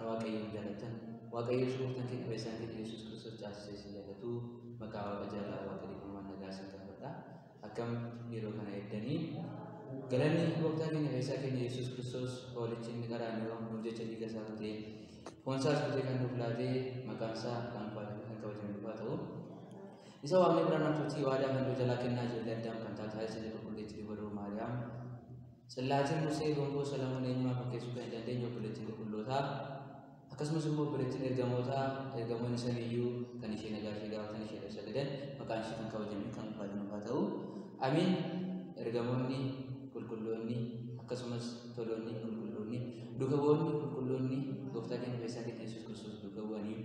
Kan Waaqayyoon jaallattan Waaqayyo gooftaan keenya Fayyisaan keenya Yesuus Kiristoos caalchisee isin jaallatu maqaa Waaqa jaalala Waaqa dhiifamaa nagaa isin gaafadha. Akkam yeroo kana eegdanii galanni gooftaa keenya Fayyisaa keenya Yesuus Kiristoos hoolichi inni qaraaniyo nuuf jecha dhiiga isaa kutee foon isaas kutee kan nuuf laatee maqaan isaa kan ulfaatee kan kabajame haa ta'u. Isa waaqni biraan namtootii waadaa fannoo jalaa kennaa ijoollee Addaam kan taate haadha isa qulqulleettii dubaroo Maariyaam Tsillaatiin Musee gonfoo Solomoon eenyumaa fakkeessuu kan hin dandeenye obboleettiin qulqullootaa akkasumas immoo obboleettiin ergamootaa ergamoonni samiiyyuu kan ishee nagaa ishee gaafatan isheedhaaf sagadan maqaan ishee kan kabajame kan ulfaatan haa ta'u. Amiin. Ergamoonni qulqulloonni akkasumas toloonni qulqulloonni duuka bu'oonni qulqulloonni gooftaa keenya Fayyisaa keenya Yesuus Kiristoos duuka bu'anii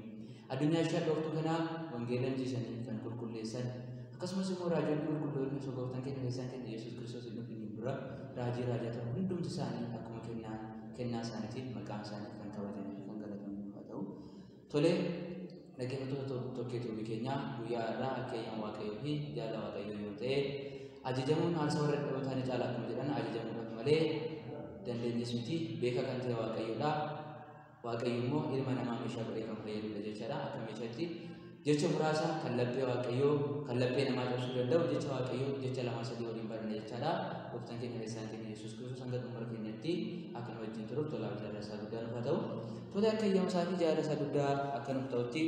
addunyaa ishee dhooftuu kanaa wangeela injisanii kan qulqulleessan akkasumas immoo raajonni qulqulloonni osoo gooftaan keenya Fayyisaan keenya Yesuus Kiristoos hin dhufiniin dura raajii raajota hundumti isaanii akkuma kennaa isaaniitiin maqaan isaanii kan kabajamee fi kan galatamu haa ta'u. Tolee, dhaggeeffattoota tokkee tuubii keenyaa guyyaa har'aa akka eeyyama Waaqayyoo fi jaalala Waaqayyoo yoo ta'e ajajamuun aarsaa warra dadhaboo ni caala akkuma jedhan ajajamuudhaaf malee dandeenyes miti beekaa kan ta'e Waaqayyoodha. Waaqayyo immoo ilma namaa meeshaa godhee kan fayyadudha jechaadha. Akka meeshaatti jecha muraasa kan laphee Waaqayyoo kan laphee namaa cabsuu danda'u jecha Waaqayyoo jecha lama sadii waliin baranna jechaadha. Gooftaan keenya Fayyisaan keenya Yesuus Kiristoos hanga xumura keenyatti akka nu wajjin turuuf tolaaf jaalala isaa guddaa nuuf haa ta'u. Tole akka eeyyama isaa fi jaalala isaa guddaa akka nuuf ta'utti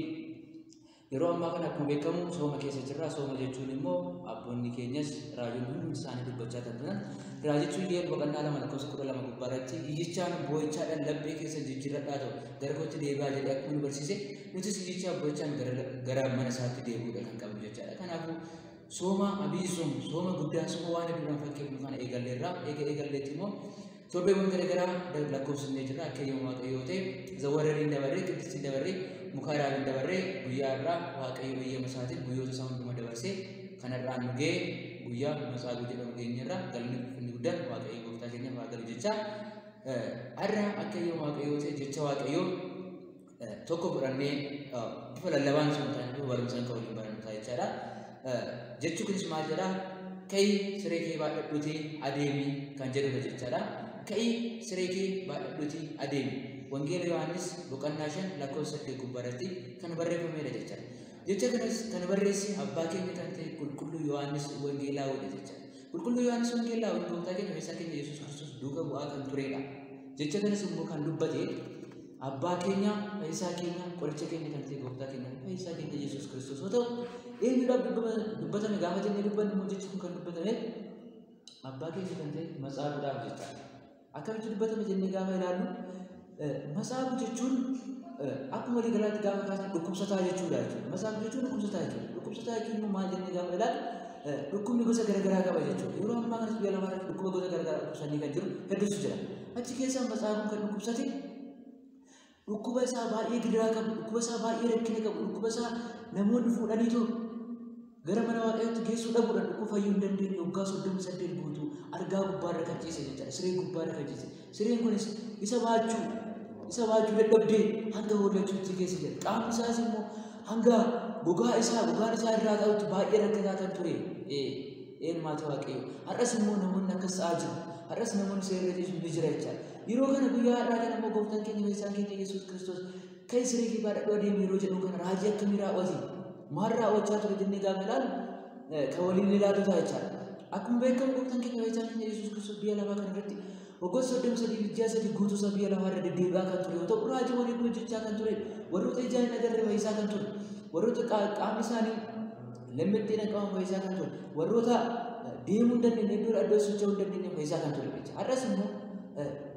yeroo ammaa kana akkuma beekamu sooma keessa jirra. Sooma jechuun immoo abboonni keenyas raajonni hundumti isaanii dubbachaa kan turan. Raajichi Iyyeel boqonnaa 2 lakkoofsa 12 gubbaarratti iyyichaaf boo'ichaadhaan laphee keessa jijjiirradhaa ta'u gara kootti deebi'aa jedhee akkuma nu barsiise nutis iyyichaa boo'ichaan gara mana isaatti deebi'uudha kan qabnu jechaadha. Kanaafuu sooma abiy soom sooma guddaa sooma waan hedduudhaan fakkeeffamu kana eegalleerra. Eega eegalleetti immoo torbeewwan garaagaraa lakkoofsisnee jirra. Akka eeyyama Waaqayyoo ta'e zawwarariin dabarree qiddistiin dabarree mukaaraabiin dabarree guyyaa irraa Waaqayyo eeyyama isaatiin guyyoota isaa hundumaa dabarsee kanarraan nu ga'e guyyaa Matsaaguu jedhamu geenyerra galanni ulfinni guddaan Waaqayyo gooftaa keenyaaf haa galu jecha har'a akka eeyyama Waaqayyoo ta'e jecha Waaqayyoo tokko fudhannee bifa lallabaan osoo hin taane bifa barumsaan kan waliin barannu ta'a jechaadha. Jechi kunis maal jedhaa? Ka'ii siree kee baadhadhuutii adeemi kan jedhudha jechaadha. Ka'ii siree kee baadhadhuutii adeemi. Wangeela Yohaannis boqonnaa 5 lakkoofsa 8 gubbaarratti kan barreeffamedha jechaadha. Jecha kanas kan barreesse abbaa keenya kan ta'e qulqulluu Yohaannis Wangeelaawudha jechaadha. Qulqulluu Yohaannis Wangeelaawwi gooftaa keenya Fayyisaa keenya Yesuus Kiristoos duuka bu'aa kan turedha. Jecha kanas immoo kan dubbate abbaa keenya Fayyisaa keenya qoricha keenya kan ta'e gooftaa keenya Fayyisaa keenya Yesuus Kiristoos yoo ta'u eenyuudhaaf dubbatame gaafa jennee dubbannu immoo jechi kun kan dubbatame abbaa keenya kan ta'e Matsaaguudhaaf jechaadha. Akkamitti dubbatame jennee gaafa ilaallu Matsaaguu jechuun akkuma walii galaatti gaafa kaasne dhukkubsataa jechuudha jechuudha. Matsaaguu jechuun dhukkubsataa jechuudha. Dhukkubsataa jechuun immoo maal jennee gaafa ilaallu dhukkubni gosa garaagaraa qaba jechuudha. Yeroo ammaa kanas biyya lafaa irratti dhukkuba gosa garaagaraa dhukkubsanii kan jiru hedduutu jira. Achi keessaa Matsaaguun kan dhukkubsate dhukkuba isaa baay'ee gidiraa qabu, dhukkuba isaa baay'ee rakkina qabu, dhukkuba isaa namoonni fuudhaniitu gara mana Waaqayyootti geessuu dhabuudhaan dhukkuba fayyuu hin dandeenye waggaa 38 guutuu argaa gubbaarra kan ciise jechaadha. Siree gubbaarra kan ciise. Sireen kunis isa baachuu dadhabdee hanga hollachuutti keessa jira. Qaamni isaas immoo hanga gogaa isaa gogaan isaa irraa ta'utti baay'ee rakkataa kan ture. Maatii Waaqayyoo. Har'as immoo namoonni akkas ta'aa jiru. Har'as namoonni siree irra ciisu ni jira jechaadha. Yeroo kana guyyaa har'aa kana immoo gooftaan keenya Fayyisaan keenya Yesuus Kiristoos ka'ii siree kee baadhadhuu adeemi yeroo jedhu kana raajii akkamii raawwate? Maal raawwachaa ture jennee gaafa ilaallu kan waliin ilaallu ta'a jechaadha. Akkuma beekamu gooftaan keenya Fayyisaan keenya Yesuus Kiristoos biyya lafaa kana irratti waggoota 33 ji'a 3 guutuu isaa biyya lafaa irra deddeebi'aa kan ture yoo ta'u raajiiwwan hedduu hojjechaa kan ture warroota ijaan hin agarre fayyisaa kan ture warroota qaamni isaanii lammittiin qaama fayyisaa kan ture warroota deemuu hin dandeenye iddoo iddoo socho'uu hin dandeenye fayyisaa kan ture jecha. Har'as immoo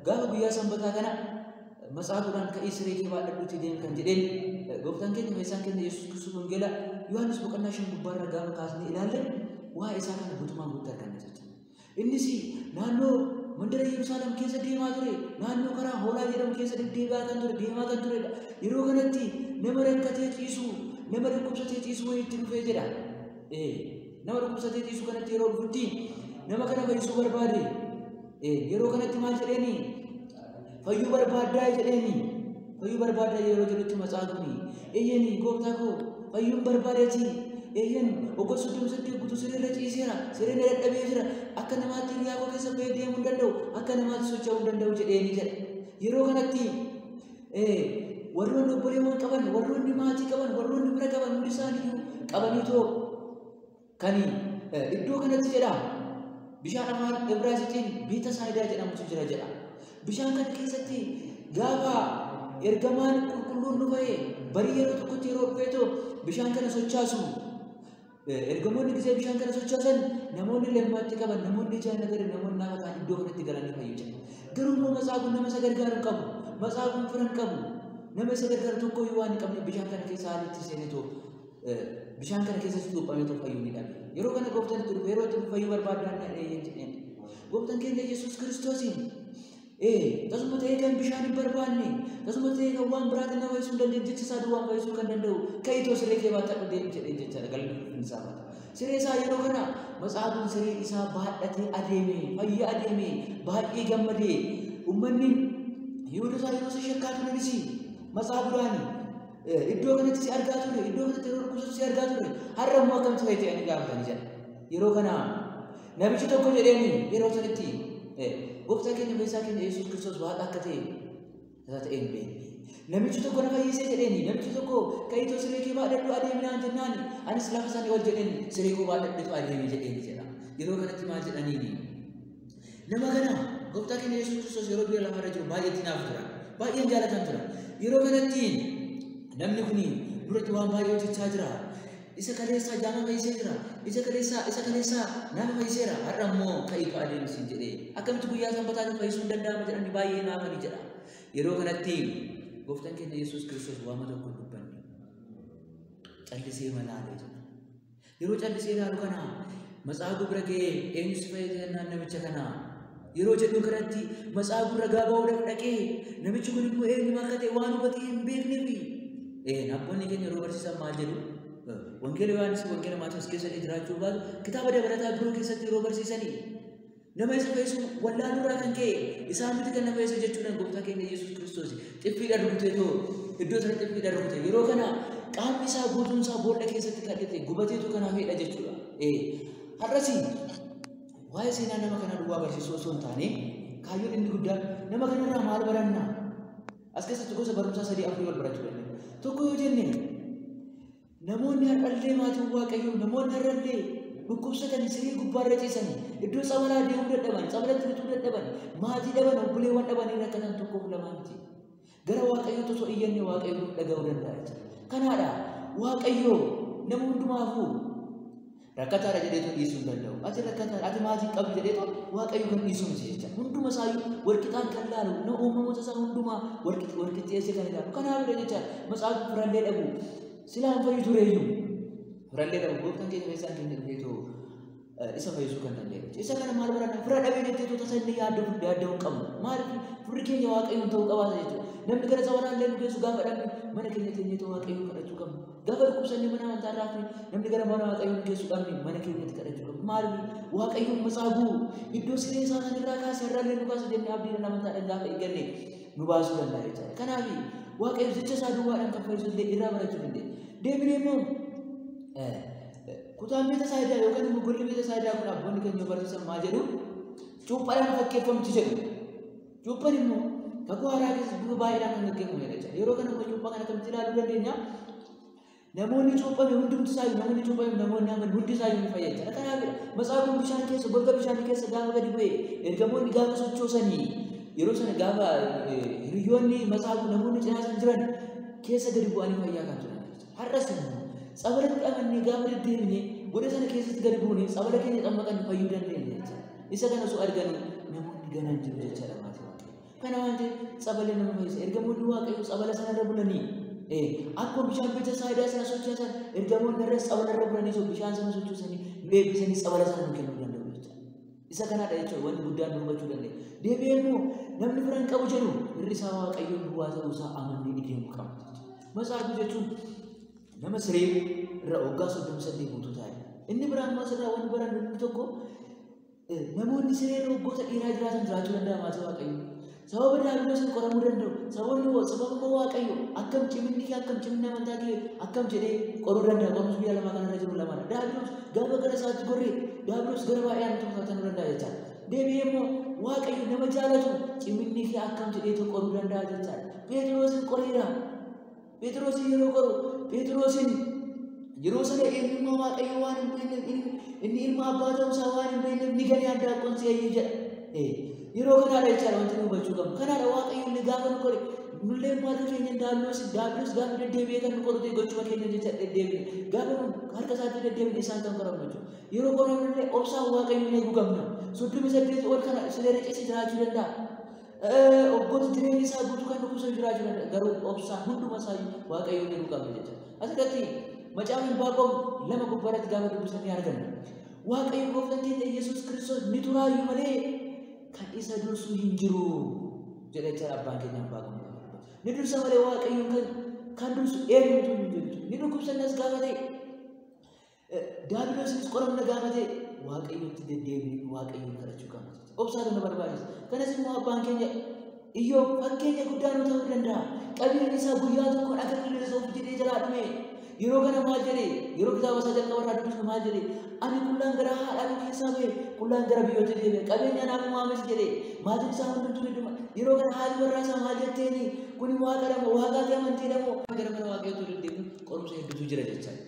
gaafa guyyaa sanbataa kana Matsaaguudhaan ka'ii siree kee baadhadhuutii deemi kan jedheen gooftaan keenya Fayyisaan keenya Yesuus Kiristoos wangeela Yohaannis boqonnaa 5 gubbaarra gaafa kaasnee ilaalle waa'ee isaa kana guutumaan guutuu arganna jecha. Innis naannoo mandara Yerusaalem keessa deemaa ture, naannoo karaa hoolaa jedhamu keessa deddeebi'aa kan ture, deemaa kan turedha. Yeroo kanatti nama rakkatee ciisu, nama dhukkubsatee ciisu wayiitti dhufee jedha. Nama dhukkubsatee ciisu kanatti yeroo dhufutti nama kana fayyisuu barbaade. Yeroo kanatti maal jedheeni? Fayyuu barbaaddaa jedheeni. Fayyuu barbaaddaa yeroo jedhutti Matsaaguuni. Eeyyeni gooftaa koo fayyuun barbaadeeti. Eeyyen waggoota 38 guutuu siree irra ciiseera. Sireen dadhabee jira. Akka namaatti hiriyaa koo keessa ba'ee deemuu hin danda'u. Akka namaatti socho'uu hin danda'u jedheeni jedha. Yeroo kanatti Warroonni obboleewwan qaban, warroonni maatii qaban, warroonni bira qaban hundi isaaniiyyuu qabaniitoo kan iddoo kanatti jedha. Bishaan afaan Ibraayisxiin Beetasaayidaa jedhamutu jira jedha. Bishaan kana keessatti gaafa ergamaan qulqulluun nu ba'e barii yeroo tokkotti yeroo dhufeetoo bishaan kana sochaasu. Ergamoonni gisee bishaan kana sochaasan namoonni lammaatti qaban, namoonni ijaan nagare, namoonni naafa ta'an iddoo kanatti galanii fayyu jedha. Garuu immoo matsaaguun nama isa gargaaru hin qabu. Matsaaguun fira hin qabu. Nama isa gargaaru tokko iyyuu waan hin qabne bishaan kana keessa haala itti seenetoo bishaan kana keessatti cuuphameetoo fayyuu ni dhabe. Yeroo kana gooftaan itti dhufe, yeroo itti dhufe fayyuu barbaadaan jedheen. Gooftaan keenya Yesuus Kiristoosiin tasuma ta'ee kan bishaan hin barbaanne, tasuma ta'ee kan waan biraatiin nama fayyisuu hin dandeenye, jecha isaa duwwaan fayyisuu kan danda'u, ka'itoo siree kee baatadhu deemi jedheen jechaadha. Galmi ulfinni isaa baata. Siree isaa yeroo kana matsaaguun siree isaa baadhatee adeeme, fayyaa adeeme, baay'ee gammadee. Uummanni Yihuudotaa yeroo isa shakkaa turanis matsaaguudhaan iddoo kanatti si argaa ture, iddoo kanatti yeroo dhukkubsatu si argaa ture, har'a immoo akkamitti fayyite jedhanii gaafatanii jedha. Yeroo kana namichi tokko jedheeni yeroo sanatti gooftaa keenya fayyisaa keenya Yesuus Kiristoos waaqa akka ta'e isa ta'e hin beekne. Namichi tokko na fayyisee jedheeni, namichi tokko ka'itoo siree kee baadhadhu adeemi naan jennaani, anis lafa sanii ol jedheen siree koo baadhadhetu adeemi jedheeni jedha. Yeroo kanatti maal jedhaniini? Nama kana gooftaa keenya Yesuus Kiristoos yeroo biyya lafaarra jiru baay'eetti naafu turan. Baay'een jaalatan turan. Yeroo kanatti namni kun duratti waan baay'ee hojjechaa jira. Isa kaleessaa jaama fayyisee jira. Isa kaleessaa nama fayyiseera. Har'a immoo ka'iitu adeemsiin jedhee. Akkamitti guyyaa sanbataatiin fayyisuu hin danda'ama jedhanii baay'ee naafanii jedha. Yeroo kanatti gooftaan keenya Yesuus Kiristoos waama tokko hin dubbanne. Callisee malaalee jira. Yeroo callisee ilaalu kana matsaaguu bira ga'ee eenyu si fayyise jennaan namicha kana. Yeroo jedhu kanatti matsaaguu ragaa ba'uudhaaf dhaqee namichi kun immoo eenyuma akka ta'e waan hubatee hin beekneefi. Abboonni keenya yeroo barsiisan maal jedhu? Wangeela Yohaannis Wangeela Maatewos keessa jiraachuu baatu kitaaba dabalataa biroo keessatti yeroo barsiisanii nama isa fayyisu wallaaluurraa kan ka'e isaan miti kan nama fayyisu jechuudhaan gooftaa keenya Yesuus Kiristoos xiffiidhaan rukuteetoo iddoo sana xiffiidhaan rukute. Yeroo kana qaamni isaa guutuun isaa boolla keessatti kadhate gubateetu kanaaf hedha jechuudha. Har'as waa'ee seenaa nama kanaa duwwaa barsiisuu osoo hin taane kaayyoon inni guddaan nama kanarraa maal baranna? As keessatti gosa barumsaa 3-4 wal barachuu dandeenya. Tokko yoo jenne namoonni har'allee maatiin Waaqayyoo, namoonni har'allee dhukkubsatanii siree gubbaarra ciisanii iddoo tsabalaa deemuu dadhaban, tsabalatti lixuu dadhaban, maatii dhaban, obboleewwan dhabanii rakkatan tokkoof lamaa miti. Gara Waaqayyootti osoo iyyanne Waaqayyo nuuf dhaga'uu danda'a jechuudha. Kanaadha Waaqayyoo nama hundumaafuu rakkataadha jedheetoo dhiisuu hin danda'u. Ati rakkataadha, ati maatii qabdu jedheetoo Waaqayyo kan dhiisuu miti jecha. Hunduma isaayyuu walqixaan kan laalu, nama uumamoota isaa hundumaa walqixxeessee kan ilaalu. Kanaafidha jecha matsaafni firallee dhabu. Silaan fayyu tureeyyuu firallee dhabu. Gooftaan keenya fayyisaan keenya dhufeetoo isa fayyisuu kan danda'e. Isa kana maal baranna? Fira dhabee jetteetoo tasa inni yaadda'uu hin qabnu. Maaliif firri keenya Waaqayyoon ta'uu qabaata jechuudha. Namni gara tsabalaa illee nu geessu gaafa dhabne mana keenya teenyeetoo Waaqayyoon kadhachuu qabna. Gaafa dhukkubsannee mana amantaa irraa hafne namni gara mana Waaqayyoon nu geessu dhabne mana keenyatti kadhachuu qabna. Maaliif Waaqayyoon matsaaguu iddoo siree isaa san irraa kaase har'allee nu kaasa jennee abdiidhaan amantaadhaan gaafa eegganne nu baasuu danda'a jechuudha. Kanaaf Waaqayyo jecha isaa duwwaadhaan kan fayyisu illee irraa barachuu dandeenya. Deebinee immoo kutaan Beetasaayidaa yookaan immoo golli Beetasaayidaa kun abboonni keenya barsiisan maal jedhu? Cuuphaadhaan fakkeeffamti jedhu. Cuuphaan immoo kakuu haaraa keessatti bifa baay'eedhaan kan gaggeeffamedha jechuudha. Yeroo kana immoo cuuphaa kana akkamitti ilaaluu dandeenya? Namoonni cuuphame hundumti isaayyuu, namoonni cuuphame namoonni aman hundi isaayyuu ni fayyan jechuudha. Kanaafidha matsaaguun bishaan keessa golga bishaanii keessa gaafa gadi bu'e ergamoonni gaafa sochoosanii yeroo sana gaafa hiriyoonni matsaaguu namoonni cinaa san jiran keessa gadi bu'anii fayyaa kan turan jechuudha. Har'as immoo tsabalatti amannee gaafa deddeebine goda sana keessatti gadi buune tsabala keenya xammaqan fayyuu dandeenya jechuudha. Isa kana osoo arganii namoonni ganaan jiru jechaadha maatii Waaqayyoo. Kana waan ta'eef tsaballi nama fayyisa. Ergamoonni Waaqayyoo tsabala sanarra bulanii akkuma bishaan Beetasaayidaa sana sochoosan ergamoonni irras tsabala irra bulanii bishaan sana sochoosanii nu eebbisanii tsabala sana nu kennuu danda'u jechuudha. Isa kanaadha jechuudha wanti guddaan nu hubachuu dandeenya. Deebi'ee immoo namni fira hin qabu jedhu firri isaa Waaqayyoon duwwaa ta'uu isaa amannee deemuu qabna jechuudha. Matsaaguu jechuun nama siree irra waggaa 38 guutuu taa'e. Inni biraan immoo asirraa wanti barannu inni tokko namoonni siree irra waggoota dheeraa jiraatan jiraachuu danda'a maatii Waaqayyoo. Sababa diyaabiloosiin qoramuu danda'u. Sababa Waaqayyo akkam ciminni kee akkam ciminni amantaa kee akkam jedhee qoruu danda'a. Qorumsi biyya lamaa kanarra jiru lamaadha. Diyaabiloos gaafa gara isaatti gorree diyaabiloos gara baay'ee tokko taatanuu danda'a jechaadha. Deebi'ee immoo Waaqayyo nama jaalatu ciminni kee akkam jedheetu qoruu danda'a jechaadha. Pheexiroosin qoreera. Phexrosin yeroo qoru Phexrosin yeroo sana eenyummaa Waaqayyoo waan hin beekneef inni ilma abbaa ta'uusaa waan hin beekneef ni gane handaaqqoon si ayyuu jedha. Yeroo kanaadha jechaadha wanti nu hubachuu qabnu. Kanaadha Waaqayyo illee gaafa nu qore nullee harka keenya daabiloos gaafa deddeebi'ee kan nu qoru ta'e gochuma keenya jecha deddeebine gaafa nu harka isaatti deddeebine isaan kan qoramnu jechuudha. Yeroo qoramnu illee obsaan Waaqayyoon eeguu qabna. 38 ol kana silee riqeessa jiraachuu danda'a. Obboota jireenya isaa guutuu kan dhukkubsatu jiraachuu danda'a. Garuu obsaan hunduma isaa Waaqayyoon eeguu qabna jechuudha. Asirratti Macaafa Anbaaqoom 2 gubbaarratti gaafa dubbisanii arganna. Waaqayyo gooftaan keenya Yesuus Kiristoos ni turaayyuu malee kan isa dursu hin jiru jedha jechaadha abbaan keenya Anbaaqoom. Ni dursa malee Waaqayyoon kan dursu eenyutu hin jiru. Ni dhukkubsannas gaafa ta'e daabiloosinis qoramna gaafa ta'e Waaqayyotti deddeebiin Waaqayyoon kadhachuu qabna. Obsaatu nu barbaachisa. Kanas immoo abbaan keenya Iyyoob fakkeenya guddaa nu ta'uu danda'a. Qabeenyi isaa guyyaa tokkoon akka qilleensa of jedhee jalaa dhume. Yeroo kana maal jedhee yeroo kitaaba isaa jalqaba irraa dubbisnu maal jedhee ani qullaan gara haadha koo keessaa ba'e qullaan gara biyyootti deebi'e qabeenya anaaf uumames jedhee maatiin isaa hundumtuu ni dhuma. Yeroo kana haati warraa isaa maal jetteeni kuni waaqa dha moo waaqaatti amantii dha moo gara mana Waaqayyootti deddeebiin qorumsa hedduutu jira jechaadha.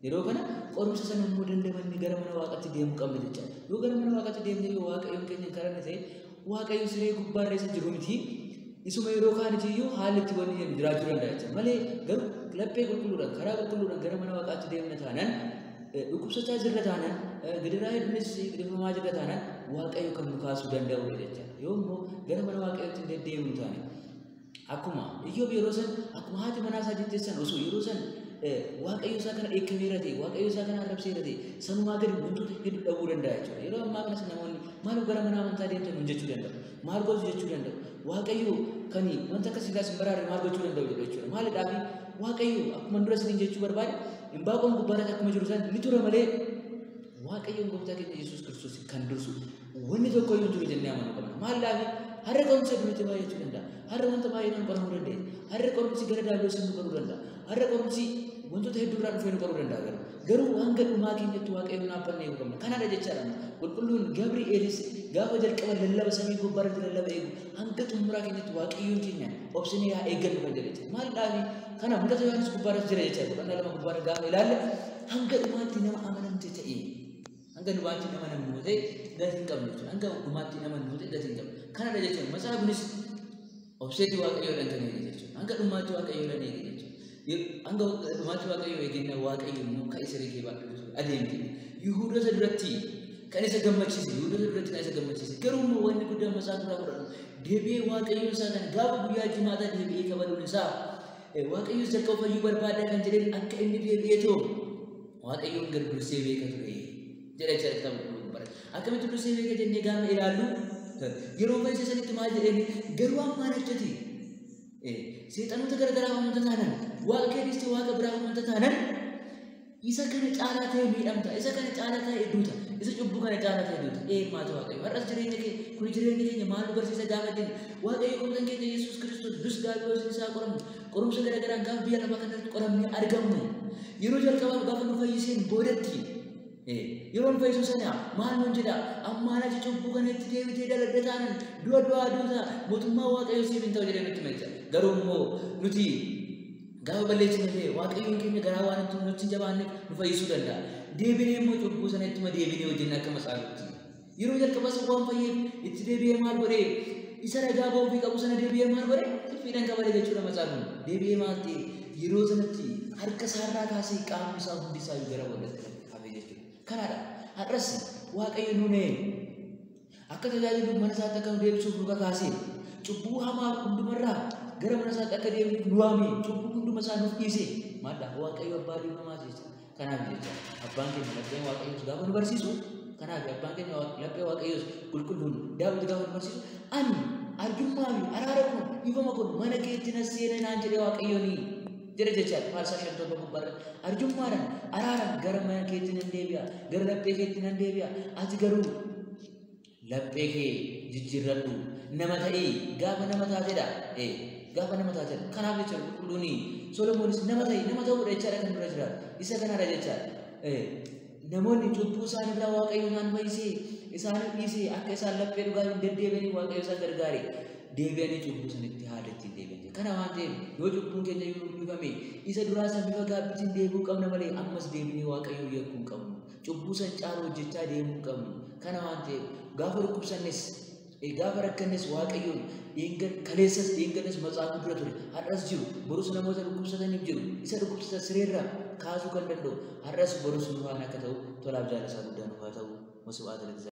Yeroo kana qorumsa sana immoo dandamanni gara mana Waaqaatti deemuu qabna jechaadha. Yoo gara mana Waaqaatti deemnee yoo Waaqayyoon keenya hin kadhanne ta'e Waaqayyo siree gubbaarra isa jiru miti. Isuma yeroo kaanitti iyyuu haalli itti wanni jennu jiraachuu danda'a jechuudha. Malee garuu laphee qulqulluudhaan karaa qulqulluudhaan gara mana Waaqaatti deemna taanaan dhukkubsachaa jirra taanaan gidiraa hedduunis gidirfamaa jirra taanaan Waaqayyo kan nu kaasuu danda'udha jechuudha. Yoo immoo gara mana Waaqayyootti hin deddeemnu taane akkuma Iyyoob yeroo san akkuma haati manaa isaa jette san osoo yeroo san Waaqayyo isaa kana dheekkameera ta'e Waaqayyo isaa kana arrabseera ta'e sanumaa gadi wantoota hedduu dhabuu danda'a jechuudha. Yeroo ammaa kanas namoonni maal gara mana amantaa deemtan hin jechuu danda'u. Maal gootu jechuu danda'u. Waaqayyo kan wanta akkasii irraa isin baraare maal gochuu danda'u jedhu jechuudha. Maalidhaaf Waaqayyo akkuma dura isiniin jechuu barbaade Anbaaqoom gubbaarratti akkuma jiru san ni tura malee Waaqayyoon gooftaa keenya Yesuus Kiristoos kan dursu wanni tokko iyyuu jiru jennee amanuu qabna. Maalidhaaf har'a qorumsa hedduutti baay'achuu danda'a. Har'a wanta baay'ee qoramuu danda'a. Har'a qorumsi gara daabiloos nu qoruu danda'a. Har'a qorumsi wantoota hedduu irraa dhufee nu qoruu danda'a garuu. Garuu hanga dhumaa keenyatti Waaqayyoon dhaabbanne eeguu qabna. Kanaadha jechaadha. Qulqulluun Gabri'eelis gaafa jalqaba lallaba samii gubbaarratti lallaba eegu hanga xumuraa keenyatti Waaqayyoon keenya obsinee haa eeggannu kan jedhe jechuudha. Maalidhaaf kana mul'ata Yohaannis gubbaarratti jira jechaadha. Boqonnaa 2 gubbaarra gaafa ilaalle hanga dhumaatti nama amanamte ta'e hanga dhumaatti nama amanamte ta'e gatii hin qabnu jechuudha. Hanga dhumaatti nama amanamte ta'e gatii hin qabnu. Kanaadha jechuudha. Matsaafunis obseetti Waaqayyoodhaan kan eege jechuudha. Hanga dhumaatti Waaqayyoodhaan eege jechuudha. Hanga dhumaatti Waaqayyo eegennaa Waaqayyo immoo kan isa riqee baadhu adeemte. Yihuudoota duratti kan isa gammachiise Yihuudoota duratti kan isa gammachiise garuu immoo wanni guddaan Matsaafa duraa fudhatu deebi'ee Waaqayyo isaa kana gaafa guyyaa jimaataa deebi'ee kabaluun isaa Waaqayyo jalqaba fayyuu barbaadaa kan jedheen akka inni deebi'ee too Waaqayyoon gad dursee beeka ture jedha jechaadha kitaaba qulqulluu gubbaarratti. Akkamitti dursee beeka jennee gaafa ilaallu yeroo fayyisa sanitti maal jedheen garuu ammaan achati seexanoota gara garaa amantaa taanan waaqa keessa waaqa biraa amantaa taanan isa kana caalaa ta'e miidhamta isa kana caalaa ta'e duuta isa cubbuu kana caalaa ta'e duuta maata Waaqayyo har'as jireenya kee kun jireenya keenya maal nu barsiisa gaafa jennu Waaqayyo gooftaan keenya Yesuus Kiristoos nus daabiloos isaa qoramnu qorumsa gara garaan gaafa biyya lafaa kanatti qoramnee argamnu yeroo jalqabaaf gaafa nu fayyiseen boodatti yeroo nu fayyisu sana maal nuun jedha ammaan achi cubbuu kanatti deebitee dalagda taanan du'a du'aa duuta mootummaa Waaqayyo siif hin ta'u jedhee nutti hima. Garuu immoo nuti gaafa balleessine ta'e Waaqayyoon keenya garaa waan nutti hin jabaanneef nu fayyisuu danda'a. Deebinee immoo cubbuu sana ittuma deebinee hojjenna akka matsaafutti. Yeroo jalqabas waan fayyeef itti deebi'ee maal godhee isa ragaa ba'uu qabu sana deebi'ee maal godhee xiffiidhaan qabale jechuudha matsaafuun. Deebi'ee maal ta'e yeroo sanatti harka isaarraa kaasee qaamni isaa hundi isaa gara boodatti hafe jechuudha. Kanaadha har'as Waaqayyo nuun akka tajaajilu mana isaatti akka nu deebisuuf nu kakaasee cubbuu hamaa hundumarraa gara mana isaatti akka deebinuuf nu waame cubbuu hunduma isaa nuuf dhiise maalidha Waaqayyo abbaa dhiifamaa jecha. Kanaaf jecha abbaan keenya lapheen Waaqayyoos gaafa nu barsiisu kanaaf abbaan keenya laphee Waaqayyoos qulqulluun Daawit gaafa nu barsiisu ani arjummaa fi araara kun dhiifama kun mana keetti na seene naan jedhee Waaqayyooni jedha jechaadha. Faarsaa 57 gubbaarra arjummaadhaan araaraan gara mana keetti nan deebi'a gara laphee keetti nan deebi'a ati garuu laphee kee jijjiirradhu nama ta'ii gaafa nama taatedha gaafa nama taatedha. Kanaaf jecha qulqulluuni Solomoonis nama ta'ii nama ta'uudha jechaadha kan dura jiraatu isa kanaadha jechaadha. Namoonni cubbuu isaaniirraa Waaqayyo isaan fayyisee isaan dhiisee akka isaan laphee dhugaa hin deddeebi'anii Waaqayyo isaan gargaare. Deebi'anii cubbuu sanitti haala ittiin deebi'an. Kana waan ta'eef yoo cubbuun keenya yoo dhiifame isa duraa san bifa gaabbitiin deebi'uu qabna malee ammas deebinee Waaqayyoon yakkuu hin qabnu. Cubbuu san caalu hojjechaa deemuu hin qabnu. Kana waan ta'eef gaafa dhukkubsannes gaafa rakkannes Waaqayyoon kaleessas dheengaddas matsaafuu dura ture har'as jiru borus namoota dhukkubsataniif jiru isa dhukkubsatan sireerraa kaasuu kan danda'u har'as borus nu waan akka ta'u tolaaf jaalasaa guddaa nuuf haa ta'u. Masub'aata.